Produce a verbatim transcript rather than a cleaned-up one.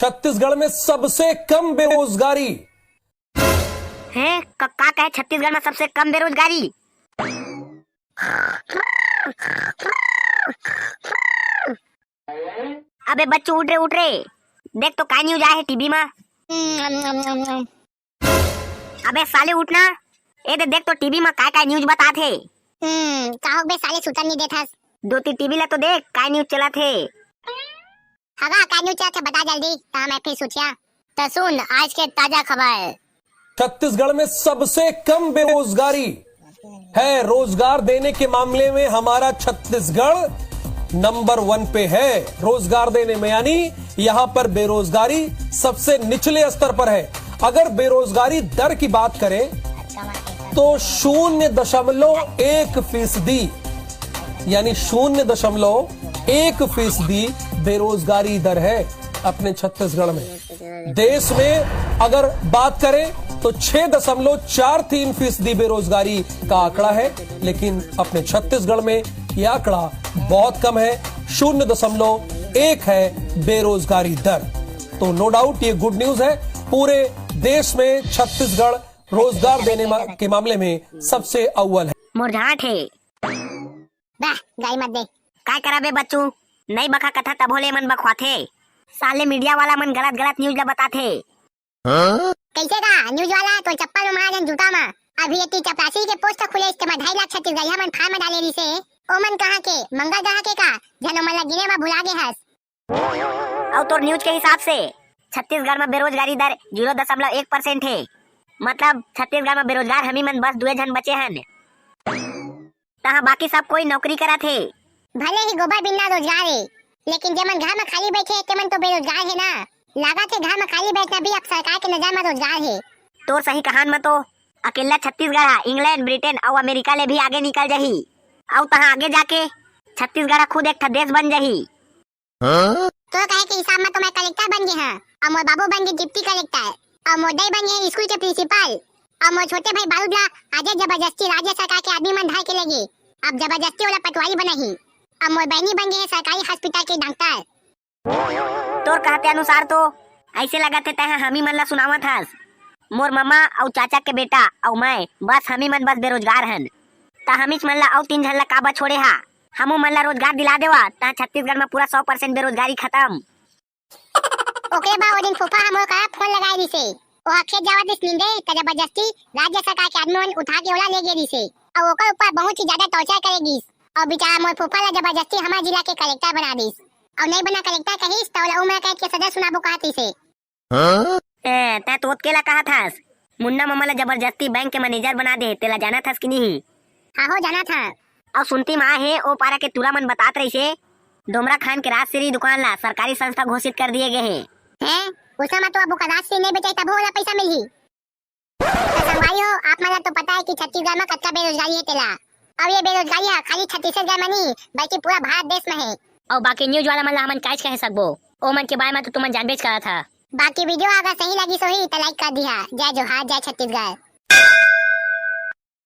छत्तीसगढ़ में सबसे कम बेरोजगारी। हैं, क-, का कहे, छत्तीसगढ़ में सबसे कम बेरोजगारी? अबे बच्चू, उठ रे, उठ रे, देख तो काय न्यूज आए हे टीवी में। अबे साले, उठ ना, ए दे, देख तो टीवी में काय काय न्यूज बतात हे। हम्म, का हो बे साले, सुतन नहीं देथस। दो तीन टीवी ला तो देख, काय न्यूज चलत हे। हवा, काय न्यूज चलत हे, बता जल्दी, ता मैं फिर सोचिया। तो सुन आज के ताजा खबर। छत्तीसगढ़ में सबसे कम बेरोजगारी है, रोजगार देने के मामले में हमारा छत्तीसगढ़ नंबर वन पे है रोजगार देने में, यानी यहाँ पर बेरोजगारी सबसे निचले स्तर पर है। अगर बेरोजगारी दर की बात करें तो शून्य दशमलव एक फीसदी, यानी शून्य दशमलव एक फीसदी बेरोजगारी दर है अपने छत्तीसगढ़ में। देश में अगर बात करें तो छह दशमलव चार तीन फीसदी बेरोजगारी का आंकड़ा है, लेकिन अपने छत्तीसगढ़ में यह आंकड़ा बहुत कम है, शून्य दशमलव एक है बेरोजगारी दर। तो नो डाउट ये गुड न्यूज है, पूरे देश में छत्तीसगढ़ रोजगार देने मा-, के मामले में सबसे अव्वल है। मोर झांट हे। बा, गाई मत दे। काय करा बे बच्चू, नई बखा कथा तभो ले मन बखवाथे। साले मीडिया वाला मन गलत गलत न्यूज ला बताथे। हाँ? कैसे का न्यूज वाला तो चप्पल में मार जन जूता में। अभी एती चपरासी के पोस्ट खुले, इसके में ढाई लाख छत्तीसगढ़िया मन फार्म डाले रिसे। ओमन कहाँ के, मंगल ग्रह के का? जन ओमन ला गिने में भुला गे हस। अउ तोर न्यूज के हिसाब से छत्तीसगढ़ में बेरोजगारी दर जीरो दशमलव एक परसेंट हे। मतलब छत्तीसगढ़ में बेरोजगार हमी मन बस दुए झन बचे हन। तहाँ बाकी सब कोई नौकरी करत हे। भले ही गोबर बिनना रोजगार हे, लेकिन जेमन घर में खाली बैठे हे, तेमन तो बेरोजगार हे ना। लागत हे घर में खाली बैठना भी अब सरकार के नजर में रोजगार हे। तोर सही कहान में तो अकेला छत्तीसगढ़ हा इंग्लैंड, ब्रिटेन अउ अमेरिका ले भी आगे निकल जाही। अउ तहाँ आगे जाके छत्तीसगढ़ हा खुद एक ठा देश बन जाही। हाँ? तो कहे के हिसाब में तो मैं कलेक्टर बन गए हाँ, अउ मोर बाबू बन गए डिप्टी कलेक्टर, अउ मोर दाई बन गए स्कूल के प्रिंसिपल, अउ मोर छोटे भाई बारूद ला आजे जबरदस्ती राज्य सरकार के आदमी मन धार के ले गे। अब जबरदस्ती वाला पटवारी बना ही। अब मोर बहनी बन गए सरकारी हॉस्पिटल के डॉक्टर। तोर कहते अनुसार तो ऐसे लगत हे तैं हमी मन ला सुनावत हस। मोर ममा अउ चाचा के बेटा अउ मैं, बस हमी मन बस बेरोजगार हन। त हमीच मन ला अउ तीन झन ला काबर छोड़े हा? हमू मन ला रोजगार दिला देवा, त छत्तीसगढ़ में पूरा सौ परसेंट बेरोजगारी खत्म। ओकरे बाद ओ दिन फूफा ह मोर करा फोन लगाए रिसे। ओहा खेत जावत रिस नींदे, त जबरदस्ती राज्य सरकार के आदमी मन उठा के ओला ले गे रिसे। अउ ओकर ऊपर बहुत ही ज्यादा टॉर्चर करे गिस। अउ बेचारा मोर फूफा ला जबरदस्ती हमर जिला के कलेक्टर बना दिस। अउ नहीं बना कलेक्टर कहिस, त ओला उम्र कैद के सजा सुनाबो कहत रिसे। ए, तैं तो ओतके ला कहत हस। मुन्ना मामा ला जबरदस्ती बैंक के मैनेजर बना दे, तेला जानत हस कि नहीं? हाँ हो, जानत हस। अउ सुनती में आए हे, ओ पारा के टूरा मन बतात रहिसे, डोमरा खान के राजश्री दुकान ला सरकारी संस्था घोषित कर दिए गए हे। हैं? उस समय तो अब ओकर राजश्री नहीं बेचाई, तभो ओला पैसा मिलही। तो संगवारी हो, आप मन ला तो पता है कि छत्तीसगढ़ में कतका बेरोजगारी है तेला। अब ये बेरोजगारी है खाली छत्तीसगढ़ में नहीं, बल्कि पूरा भारत देश में है। और बाकी न्यूज वाला मन ला हमन काइच कहे सकबो, ओ मन के बारे में तो तुमन जानबेच करत हा। बाकी वीडियो अगर सही लगी सोही तो लाइक कर दिहा। जय जोहार, जय छत्तीसगढ़।